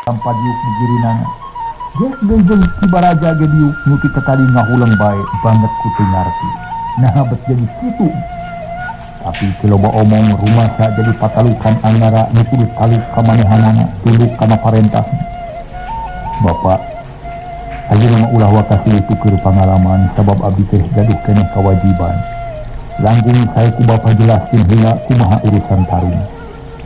Dampa diuk digirinana. Geus geungeun Ki Baraja ge diuk nu ti tadi ngahuleng bae banget ku teu ngarti. Nah bet jadi kitu. Tapi teu loba omong rumasa jadi patalukan Angara nu kudu taluk ka manehanana tunduk kana parentahna. Bapak ayeuna mah ulah waka silih tuker pangalaman sabab abdi teh gaduh keneh kawajiban. Langkung sae ku Bapak jelaskeun heula kumaha urusan tarung.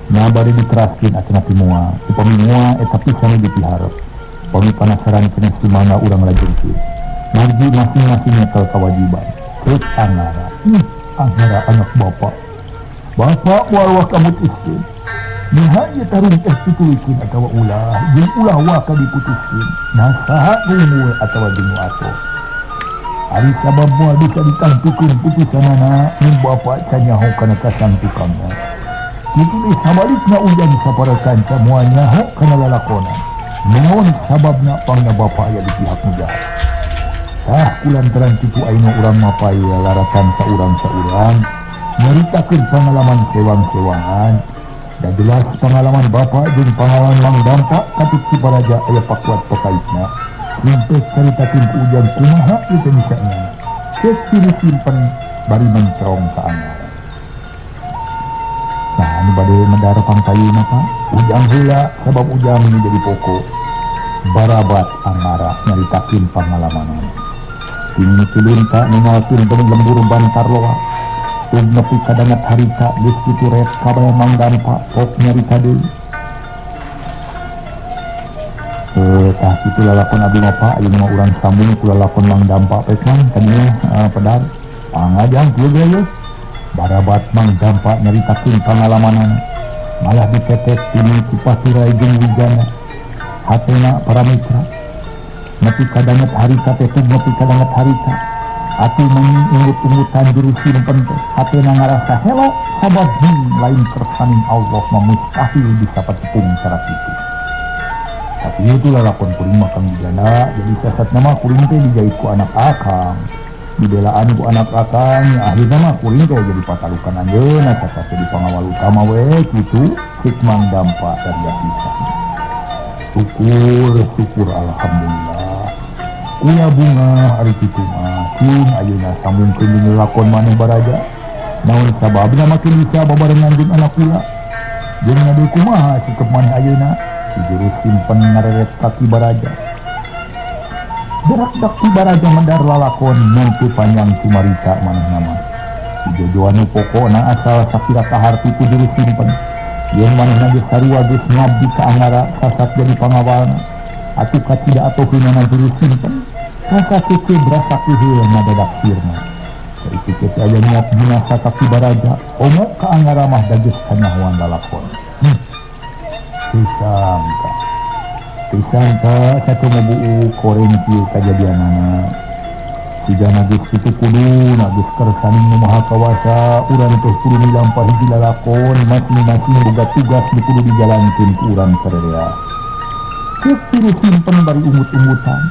Nya bade diteraskeun atanapi moal. Upami moal eta pisan nu dipiharep. Upami panasaran keneh sumangga urang lajengkeun. Margi masing-masing nyekel kawajiban. Ceuk Angara. Angara anak bapak. Bapak moal waka mutuskeun. Naha ieu tarung teh dituluykeun atawa ulah, jeung ulah waka diputuskeun. Nah saha nu unggul atawa jeung nu atoh. Ari sabab moal bisa ditangtukeun putusanana mun bapak can nyaho kana kasangtukangna. Kitu deui sabalikna Ujang sapara kanca moal nyaho kana lalakonan. Naon sababna pangna bapak aya di pihak nu jahat. Tah kulantaran kitu ayeuna urang mapay laratan saurang-saurang nyaritakeun pangalaman sewang-sewangan. Da jelas pangalaman bapak jeung pangalaman Mang Dampa katut Ki Baraja aya pakuat pekaitna. Limpeh caritakeun ku Ujang kumaha ieu teh bisa nyana. Ceuk ciri simpen bari mencerong ka Angara. Nah, anu bade medar pangkayuna Pak. Ujang heula sabab Ujang nu jadi pokok. Barabat Angara nyaritakeun pangalamanana. Kini cilunta ningalkeun bening lembur bantar loa. Ug nepi ka danget harita geus kitu ret kabaya Mang Dampa pok nyarita deui. Tah kitu lalakon abdi mah Pak, ayeuna mah urang sambung ku lalakon Mang Dampa pek Mang tadinya pedar. Pangajang kieu ge yeuh. Barabat Mang Dampa nyaritakeun pangalamanana. Malah ditetek tini ku Paturai jeung Wijana. Hatena para mitra. Nepi ka danget harita teh tug nepi ka danget harita. Atuh mengungut-ungutan juru simpen teh. Hatena ngarasa helo sabab lain kersaning Allah mah mustahil bisa patepung cara kitu. Tapi itu lalakon kuring mah Kang Wijana, jadi sasatna mah kuring teh dijahit ku anak akang. Dibelaan ku anak akang, ya akhirna mah kuring teh jadi patalukan anjeunna sasat jadi pangawal utama we kitu cek Mang Dampa dari pisan. Syukur, syukur alhamdulillah. Kula bunga ari kitu mah sing ayeuna sambungkeun jeung lalakon maneh Baraja. Naon sababna makin bisa babarengan jeung anak kula. Jeung ngadu kumaha sikep maneh ayeuna? Si juru simpen ngareret ka Ki Baraja. Gerak-dak Ki Baraja medar lalakon mun teu panjang cumarita manehna mah. Si jojoan nu pokona asal sakira kaharti ku juru simpen. Yen manehna geus sarua geus ngabdi ka Angara sasat jadi pangawalna. Atuh kacida atoheunana juru simpen. Rasa kece berasa kiheul ngadadak sirna. Saiki teh aya niat binasa ka Ki Baraja, omo ka Angara mah da geus kanyahoan lalakon. Tisangka. Tisangka satu ngabuu koreng kieu kajadianana. Siga geus kitu kuduna geus kersaning nu Maha Kawasa, urang teh kudu milampah hiji lalakon, masing-masing boga tugas nu kudu dijalankeun ku urang sarerea. Ceuk juru simpen bari ungut-ungutan.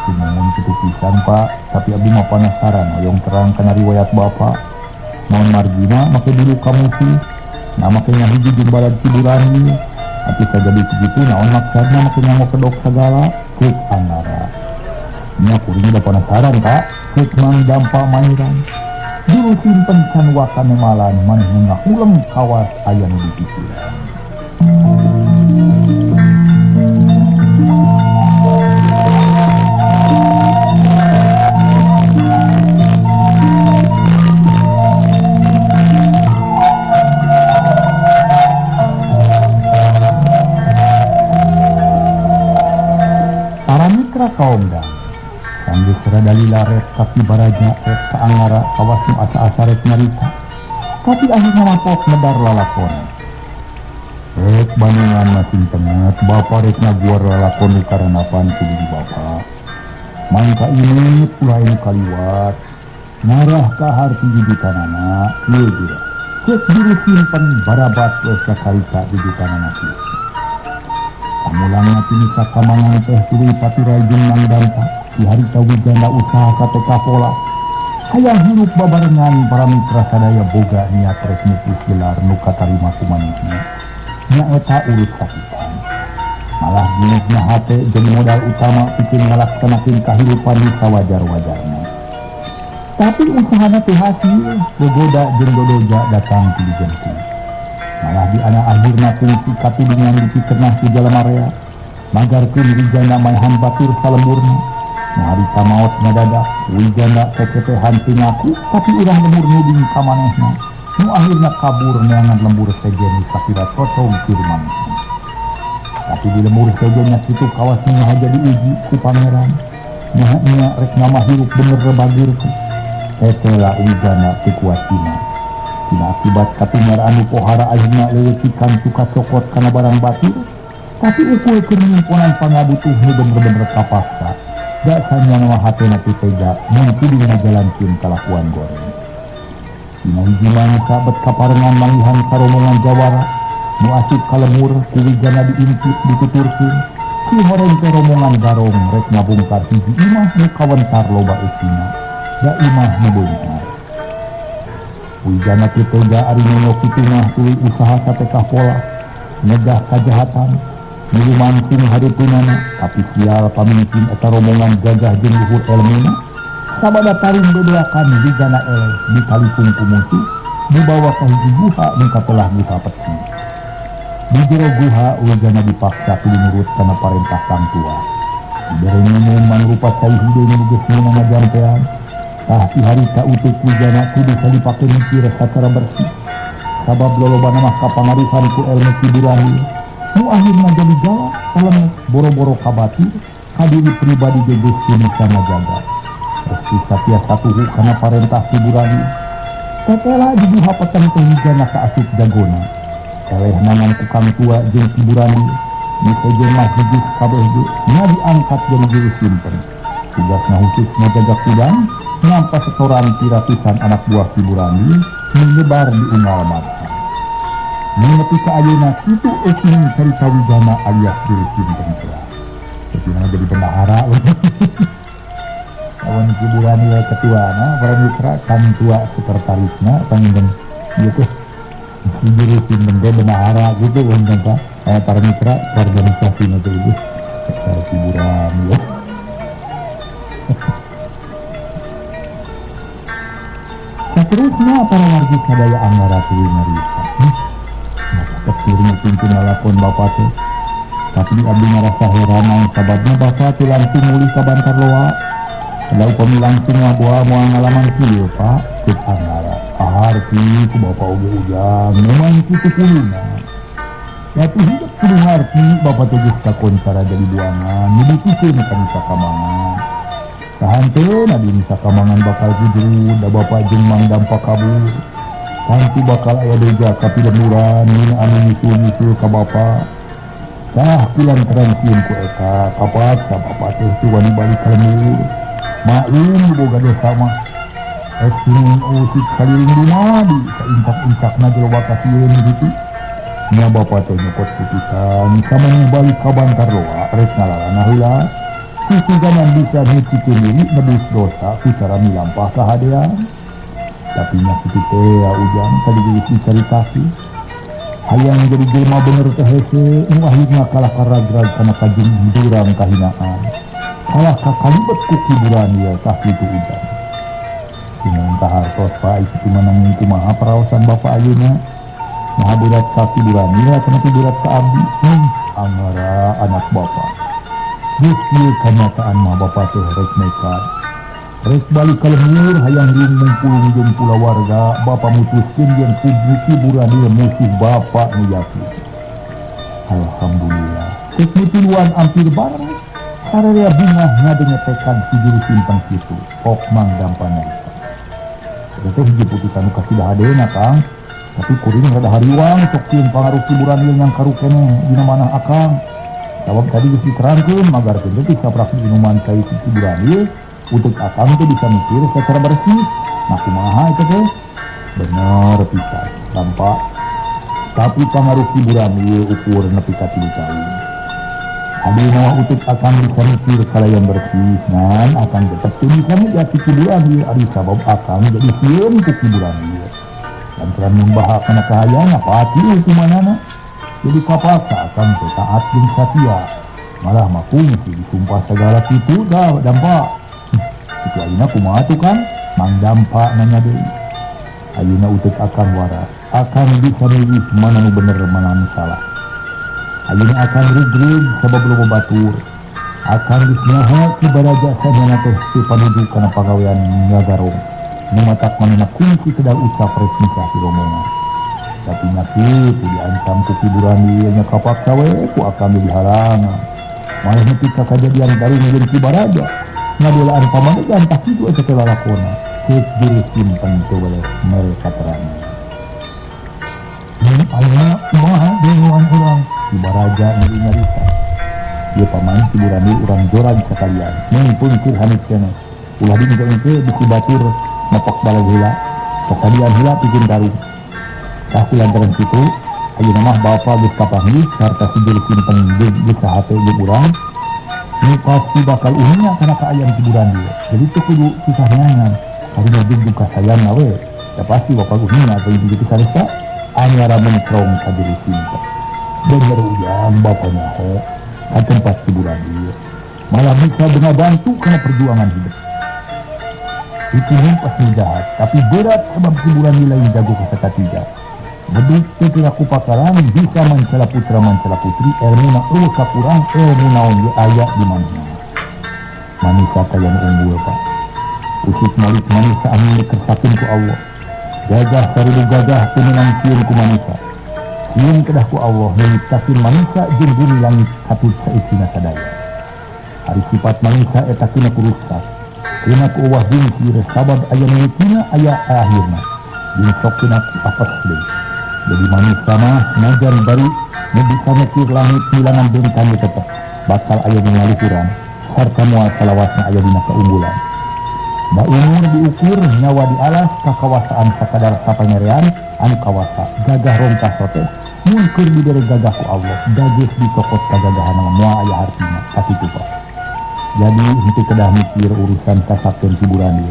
Kumaha kitu pisan Pak, tapi abdi mah penasaran hoyong terang kana riwayat Bapak. Naon margina make dulu ka musuh, nah make ngahiji jeung balad Ciburani. Atuh sajadi kitu naon maksudna make nganggo kedok sagala ceuk Angara. Nya kuring da penasaran Pak, ceuk Mang Dampa mairan. Juru simpen can waka nemalan maneh ngahuleng kawas aya nu dipikiran. Kaum dah. Sanggeus rada lila rek ka Ki Baraja rek ka Angara kawas nu asa-asa rek nyarita. Tapi akhirna mah pok medar lalakonan. Rek bandungan masing tenget bapa rek ngaguar lalakon nu karanapan ku diri bapa. Mangka ini ulah nu kaliwat ngarah ka harti jujutanana kieu geura. Ceuk juru simpen barabat we sakarita jujutanana kieu. Kamulangna tini sakamangan teh tuluy Paturai jeung Mang Dampa di harita Wijana usaha ka teh kapola. Hayang hirup babarengan para mitra sadaya boga niat rek mutus gelar nu katarima ku manehna. Nyaeta urut sakitan. Malah jenisna hate jadi modal utama pikeun ngalaksanakeun kahirupan nu sawajar-wajarna. Tapi usahana teu hasil, gogoda jeung dodoja datang ti dijengking. Malah di anak akhirna kungsi katudungan dipikernah ku jalma rea, magarkeun Wijana maehan batur salemburna. Nu harita maot ngadadak, Wijana keketehan teu ngaku, tapi urang lembur nuding ka manehna. Nu akhirna kabur neangan lembur sejen sakira cocog keur manehna. Tapi di lembur sejennya kitu kawas nu haja diuji ku pangeran. Nya rek ngamah hirup bener rebagir teh. Tetela Wijana teu kuat iman. Tina akibat katingar anu pohara akhirna leuwetikan suka cokot kana barang batur, tapi ukul keur nyimponan pangabutuh nu bener-bener kapaksa. Da sanyana mah hatena teu tega mun kudu ngajalankeun kalakuan goreng. Dina hiji mangsa bet kaparengan manggihan saromongan jawara nu asup ka lemur ku Wijana diintip dituturkeun. Si horeng teh romongan garong rek ngabongkar hiji imah nu kawentar loba eusina. Da imah nu beunghar. Wijana teu tega ari nyono kitu mah tuluy usaha satekah pola nyegah kajahatan milu mancing hareupeunana, tapi sial pamimpin eta romongan gagah jeung luhur elmuna. Sabada taring bebeakan Wijana eleh dikalipung ku musuh dibawa ka hiji guha nu katelah guha peti. Di jero guha Wijana dipaksa kudu nurut kana parentah kang tua. Dibere minum mangrupa cai hideung nu geus meunang ngajampean. Tah ti harita utuk Wijana kudu dipake mikir sacara bersih. Sabab lolobana mah kapangaruhan ku elmu kiburani. Nu akhirna jadi galak, kalemet, boro-boro kabatir, kadiri pribadi ge geus teu bisa ngajaga. Resti satiasa tuhu kana parentah kiburani. Tetela di guha peteng teh Wijana kaasup jagona. Eleh nangan ku kang tua jeung kiburani, nu sejen mah hijis kabeh ge nya diangkat jadi juru simpen. Tugasna khusus ngajaga kudang, ngampa setoran ti ratusan anak buah kiburani menyebar di unggal mata. Nepi ka ayeuna kitu eusiheun carita Wijana alias juru simpen teh. Jadi jadi bendahara. Lawan kiburani we ketuana, para mitra kang tua sekretarisna panginten ieu teh juru simpen teh bendahara gitu punten Pak. Para mitra organisasina teh ieu kiburani ya. Saterusna para wargi sadaya anggara tuluy nyarita. Maka kecil pimpin lalakon bapak teh. Tapi abdi ngarasa heran sababna bapak teh langsung mulih ka Bantar Loa. Da upami langsung mah boa moal ngalaman kieu Pak, cek anggara. Arti ku bapak oge ujang memang kitu kuluna. Yaitu hidup kudu ngarti bapak teh geus kakontara jadi buangan, nyebutikeun ka Nusa Kambangan. Sahanteuna di Nusa Kambangan bakal kujurud, da bapak jeung Mang Dampak kabur. Tangtu bakal aya beja ka pilemburan, nina anu nyusul-nyusul ka bapak. Tah kulantaran sieun ku eta, kapaksa bapak teh teu wani balik ka lembur. Maklum boga dosa mah. Esing usik kaliling dumadi, saingkak-ingkakna jero kasieun gitu. Nya bapak teh nyokot putusan, samemeh balik ka Bantar Loa rek ngalalana heula. Susuganan bisa nyucikeun diri nebus dosa ku cara milampah kahadean. Tapi nya kitu teh ya ujang tadi geus dicaritasi. Hayang jadi jelema bener teh hese, nu akhirna kalah karagrag kana kajung jurang kahinaan. Kalah ka kalibet ku kiburan ieu tah kitu ujang. Kumaha kahartos Pak itu nanging kumaha paraosan bapak ayeuna. Maha berat ka kiburan ieu kana berat ka abdi. Angara anak bapak. Geus kieu kanyataan mah bapak teh rek nekat. Rek balik ka lembur hayang riung mungpulung jeung kulawarga, bapak mutuskeun yen kudu kiburan ieu musuh bapak nu yakin. Alhamdulillah. Cek nu tiluan ampir bareng. Sararea bungah ngadenge tekad si juru simpen kitu. Ok Mang Dampa nyarita. Eta teh hiji putusan nu kasih hadena Kang. Tapi kuring rada hariwang sok sieun pangaruh kiburan ieu nyangkaru keneh dina manah akang. Sabab tadi geus diterangkeun magarkeun teh saprak minuman cai si kiburan ieu untuk akang teh bisa mikir secara bersih. Nah kumaha eta teh? Bener pisan, dampak. Tapi pangaruh kiburan ieu ukur nepi ka 3 tahun. Adi mah untuk akang bisa mikir kalayan bersih, ngan akang tetep teu bisa mikir kiburan ieu ari sabab akang jadi sieun ku kiburan ieu. Lantaran mun baha kana kahayang pati hukumanana. Jadi kapaksa akang teh taat jeung satia. Malah mah kungsi disumpah segala kitu dah dampak. Kitu ayeuna kumaha tuh kan? Mang Dampak nanya deui. Ayeuna utek akang waras. Akang bisa milih mana nu bener mana nu salah. Ayeuna akang rugrig sabab loba batur. Akang geus nyaho Ki Baraja sadayana teh teu panuju kana pagawean ngagarong. Nu matak manehna kungsi kedal ucap rek nikah ti rombongan. Tapi nya kitu diancam ku Ki Burandi nya kapaksa we ku akang dihalangan. Malah nepi ka kajadian garung jeung Ki Baraja. Ngabelaan pamadegan tah kitu eta teh lalakona. Ceuk juru simpen teu weleh mere katerangan. Mun ayeuna kumaha dewan urang? Ki Baraja nyeri nyarita. Ieu paman Ki Burandi urang jorag sakalian. Mun pungkur hanit keneh. Ulah dingke-engke bisi batur nepak baleg heula. Sakalian heula pikeun tarung. Tah kulantaran kitu ayeuna mah bapa geus kapanggih sarta si juru simpen jeung sahate jeung urang. Nu pasti bakal uhunya kana kaayaan Ki Burandi. Jadi teu kudu susah neangan. Karunya jeung duka sayang we. Da pasti bakal uhunya atuh kitu saresta anyara mencrong ka juru simpen. Bener ujang bapa nyaho ka tempat Ki Burandi. Malah bisa bantu kana perjuangan hidup. Itu pasti jahat, tapi berat sebab Ki Burandi lain jago kasakatiga. Beduk teu piraku pakaran bisa mancala putra mancala putri ilmuna eueuh kakurang ilmu naon ge aya di manehna. Manusa kaya nu unggul Pak. Usik malik manusa anu dikersakeun ku Allah. Gagah saribu gagah teu meunang sieun ku manusa. Sieun kedah ku Allah nu nyiptakeun manusa jeung bumi langit katut saisina sadaya. Ari sifat manusa eta kena ku rusak. Kena ku uwah jungkir sabab aya mimitina aya akhirna. Jeung sok kena ku apes deui. Jadi manusia mah najan bari nu bisa ngukir langit milangan bentang tetep bakal aya dina luhuran sarta moal salawasna aya dina keunggulan. Da umur diukur nyawa dialas kakawasaan sakadar sapanyarean anu kawasa gagah rongkah sote mun keur dibere gagah ku Allah gageh dicokot kagagahan moal aya hartina sakitu Pak. Jadi henteu kedah mikir urusan kasakteun Ki Burandi.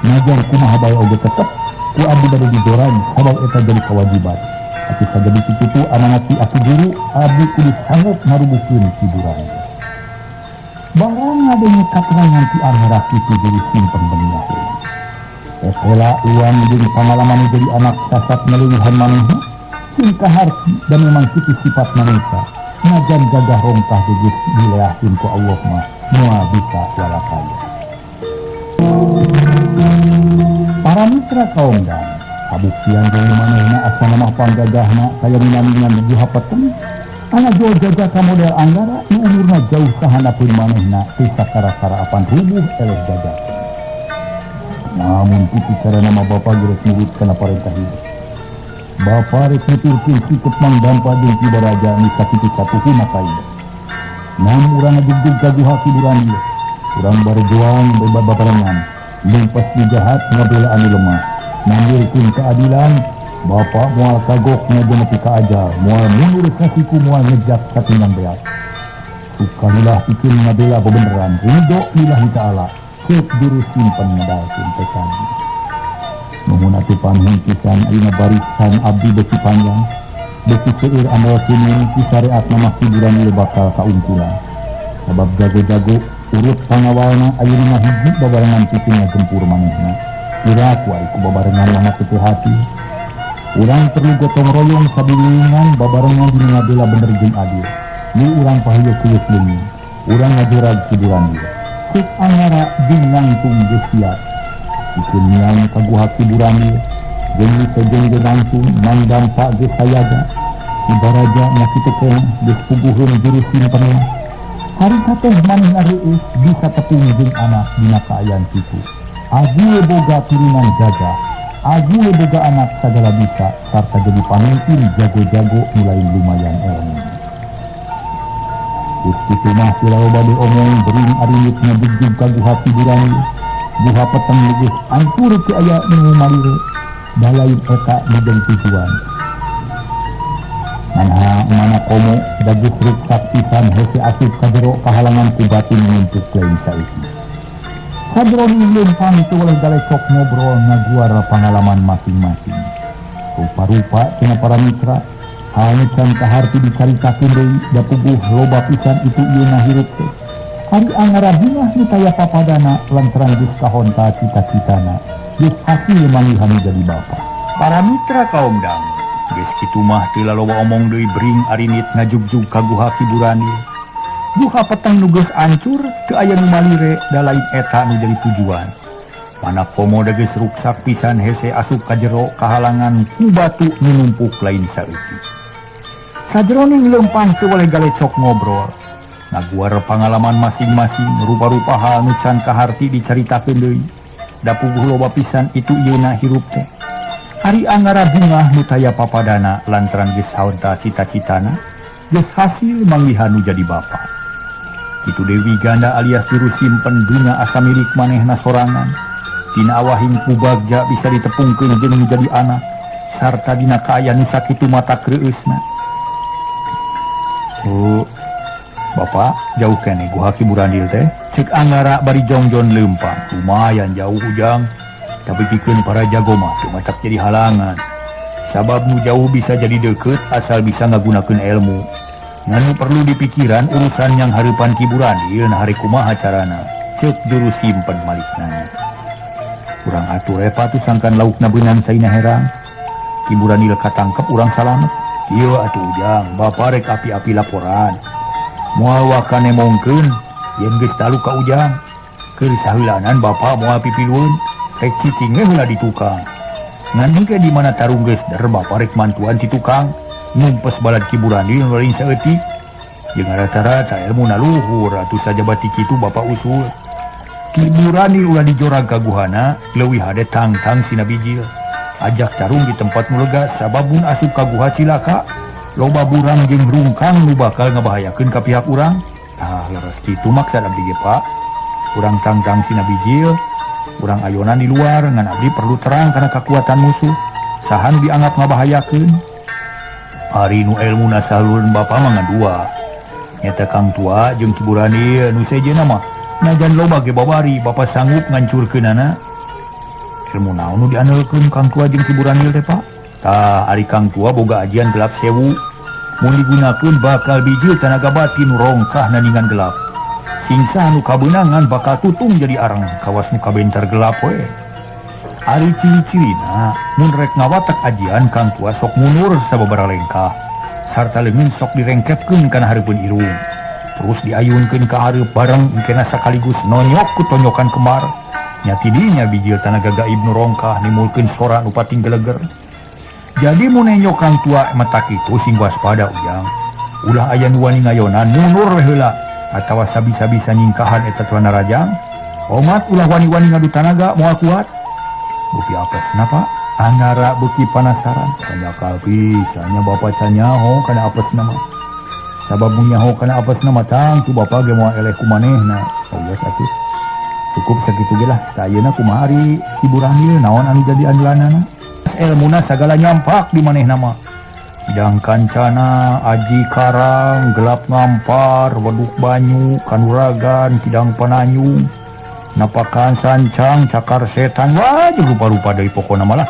Najan kumaha bae oge tetep ku abdi bade dijoran sabab eta jadi kewajiban. Atuh sajadi kitu amanat ti aku guru abdi kudu sanggup ngarubuhkeun Ki Burandi. Barang ngadenge katerangan ti Angara kitu jadi simpen benih. Etela uang jeung pangalaman jadi anak sasat ngaleuwihan manehna sing kaharti dan memang kitu sifat manusia. Najan gagah rongkah geus dileahkeun ku Allah mah moal bisa walakaya. Para mitra kaum dan kabuktian jeung manehna asana mah panggagahna kaya minamingan guha peteng ana jauh jaga ka model Anggara nu umurna jauh kahandapeun manehna teu sakara-kara apan rubuh eleh gagah. Namun kitu carana mah bapa geus nurut kana parentah hidup. Bapa rek nuturkeun sikep Mang Dampa jeung Ki Baraja nu sakitu satuhuna kaida. Namun urang ngajugjug ka guha Ki Burandi. Urang barjuang babarengan. Lumpas di jahat ngabela anu lemah. Manggilkeun keadilan, bapa moal kagok ngajenepi ka ajal, moal mundur ka siku moal ngejak satinggang beak. Sukanilah pikeun ngabela bebeneran, ridho lillahi ta'ala. Ceuk juru simpen ngadalkeun PKG. Nuhun atuh panuhun pisan ayeuna barisan abdi beuki panjang. Beuki seueur amel kuning ki syariatna mah Ki Burandi bakal kaungkulan. Sabab jago-jago urut pangawalna ayeuna mah hiji babarengan pikeun ngagempur manehna. Iraku ari ku babarengan mah kitu hati. Urang perlu gotong royong sabilingan babarengan dina ngabela bener jeung adil. Nu urang pahieu-kieu leungit. Urang ngajurag Ki Burandi. Ceuk Angara jeung nangtung geus siap. Pikeun miang ka guha Ki Burandi jeung sejen ge nangtung Mang Dampa geus sayaga. Ki Baraja nya kitu keneh geus puguheun juru simpen. Harita teh manehna reueus bisa tepung jeung anak dina kaayaan kitu. Ague boga turunan gagah, ague boga anak sagala bisa sarta jadi pamimpin jago-jago nu lain lumayan ilmu. Geus kitu mah tilawa bade omong beuring arinit ngajugjug ka guha Ki Burandi. Guha peteng geus angkur teu aya nu malire, da lain eta nu jeung tujuan. Mana mana komo da geus ruksak pisan hese asup ka jero kahalangan ku batin nguntuk lain saeutik. Sadroni leumpang teu weleh galecok ngobrol ngaguar pangalaman masing-masing. Rupa-rupa cenah para mitra, Hal nu can kaharti dicaritakeun deui da puguh loba pisan itu ieu na hirup teh. Ari Angara bungah nu taya papadana lantaran geus kahonta cita-citana. Geus hasil manggihan jadi bapa. Para mitra kaum dang, geus kitu mah teu laloba omong deui bring arinit ngajugjug ka guha Ki Burandil. Guha peteng nu geus ancur teu aya nu malire da lain eta nu jadi tujuan. Mana komo da geus ruksak pisan hese asup ka jero kahalangan ku batu nu numpuk lain saeutik. Sajroning leumpang teu boleh galecok ngobrol. Ngaguar pangalaman masing-masing rupa-rupa hal nu can kaharti dicaritakeun deui. Da puguh loba pisan itu ieu na hirup teh. Ari Angara bungah nu taya papadana lantaran geus haonta cita-citana, geus hasil manggihan nu jadi bapa. Kitu Dewi Ganda alias juru simpen dunya asa milik manehna sorangan. Tina awahing ku bagja bisa ditepungkeun jeung nu jadi anak sarta dina kaayaan nu sakitu mata kreueusna. Oh, Bapak, jauh keneh guha Ki Burandil teh. Cek Angara bari jongjon leumpang. Lumayan jauh ujang. Tapi pikeun para jago mah teu matak jadi halangan. Sabab nu jauh bisa jadi deukeut asal bisa ngagunakeun ilmu. Ngan nu perlu dipikiran urusan yang hareupan Ki Burandil nah hari kumaha carana. Cek juru simpen malik nanya. Urang atur epa tuh sangkan laukna beunang caina herang. Ki Burandil katangkep urang salamet. Ieu atuh ujang, bapa rek api-api laporan. Moal waka nemongkeun yen geus talu ka ujang. Keur saheulanan bapa moal pipilueun, rek cicing we heula di tukang. Ngan engke di mana tarung geus der bapa rek mantuan ti tukang. Numpes balad Ki Burandil nu lain saeutik. Jeung rata-rata ilmuna luhur atuh sajaba ti kitu bapa usul. Ki Burandil ulah dijorag ka guhana, leuwih hade tangtang sina bijil. Ajak tarung di tempat nu lega sabab mun asup ka guha cilaka. Loba burang jeung rungkang nu bakal ngabahayakeun ka pihak urang. Tah leres kitu maksad abdi ge Pak. Urang tangtang sina bijil, urang ayonan di luar ngan abdi perlu terang kana kakuatan musuh. Saha nu dianggap ngabahayakeun? Ari nu elmuna salureun bapa mah ngan dua. Nyata Kang Tua jeung Ki Burandil nu sejenna mah najan loba ge babari bapa sanggup ngancurkeunana. Ilmu naon nu diandalkeun Kang Tua jeung Ki Burandil teh Pak? Tah ari Kang Tua boga ajian gelap sewu. Mun digunakeun bakal bijil tanaga batin rongkah naningan gelap. Singsa nu kabeunangan bakal tutung jadi arang kawas nu kabentar gelap we. Ari ciri-cirina mun rek ngawatek ajian Kang Tua sok mundur sababaraha lengkah. Sarta leungeun sok direngketkeun kana hareupeun irung. Terus diayunkeun ka hareup bareng engkena sakaligus nonyok ku tonyokan kemar. Nya tidinya bijil tanaga gaib nu rongkah nimulkeun sora nu pating geleger. Jadi mun nenyok Kang Tua mata kitu sing waspada ujang. Ulah aya nu wani ngayonan mundur we heula atawa sabisa-bisa nyingkahan eta celana rajang. Omat ulah wani-wani ngadu tanaga moal kuat. Beuki apesna Pak? Angara beuki panasaran. Kanyakal pisan nya bapa can nyaho kana apesna mah. Sabab mun nyaho kana apesna mah tangtu bapa ge moal eleh ku manehna. Oh geus atuh. Cukup sakitu ge lah. Sayeuna kumaha ari Ki Burandil naon anu jadi andalanana? Elmuna sagala nyampak di manehna mah. Kidang kancana, aji karang, gelap ngampar, weduk banyu, kanuragan, kidang pananyung, napakan sancang, cakar setan, wah jeung rupa-rupa deui pokona malah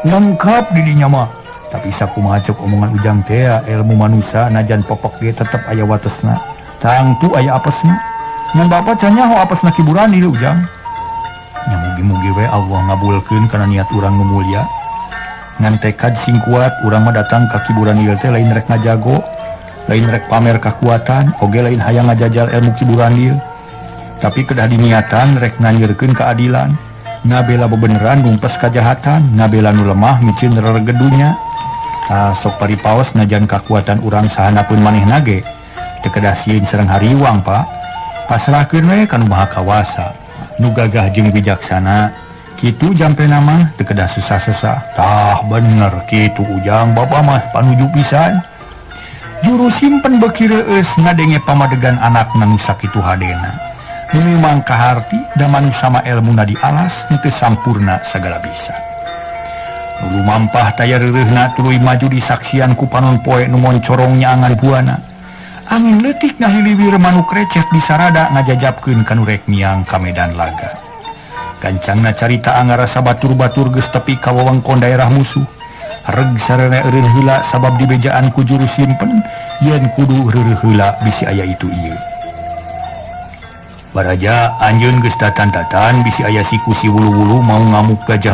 lengkap di dinya mah. Tapi sakumaha cek omongan ujang teh ilmu manusia najan pepek ge tetep aya watesna. Tangtu aya apesna. Ngan bapa can nyaho apesna Ki Burandil ujang. Nya mugi-mugi we Allah ngabulkeun kana niat urang nu mulia. Ngan tekad sing kuat urang mah datang ka Ki Burandil teh lain rek ngajago, lain rek pamer kakuatan, oge lain hayang ngajajal ilmu Ki Burandil. Tapi kedah diniatan rek nganyirkeun keadilan, ngabela bebeneran numpes kajahatan, ngabela nu lemah miceun reregedunya. Tah sok paripaos najan kakuatan urang sahanapeun manehna ge teu kedah sieun sareng hariwang Pak. Pasrahkeun we ka nu Maha Kawasa, nu gagah jeung bijaksana. Kitu jampena mah teu kedah susah-susah. Tah bener kitu ujang bapa mah panuju pisan. Juru simpen beuki reueus ngadenge pamadegan anakna nu sakitu hadena. Nu memang kaharti da manusa mah elmuna dialas nu teu sampurna sagala bisa. Nu lumampah taya reureuhna tuluy maju disaksian ku panon poe nu moncorong nyaangan buana. Angin leutik ngahiliwir manuk recet disarada ngajajapkeun ka nu rek miang ka medan laga. Gancangna carita Angara sabatur-batur geus tepi ka wewengkon daerah musuh. Reg sarana eureun heula sabab dibejaan ku juru simpen yen kudu reureuh heula bisi aya itu ieu. Baraja anjeun geus tatan-tatan bisi aya siku si wulu-wulu mau ngamuk gajah.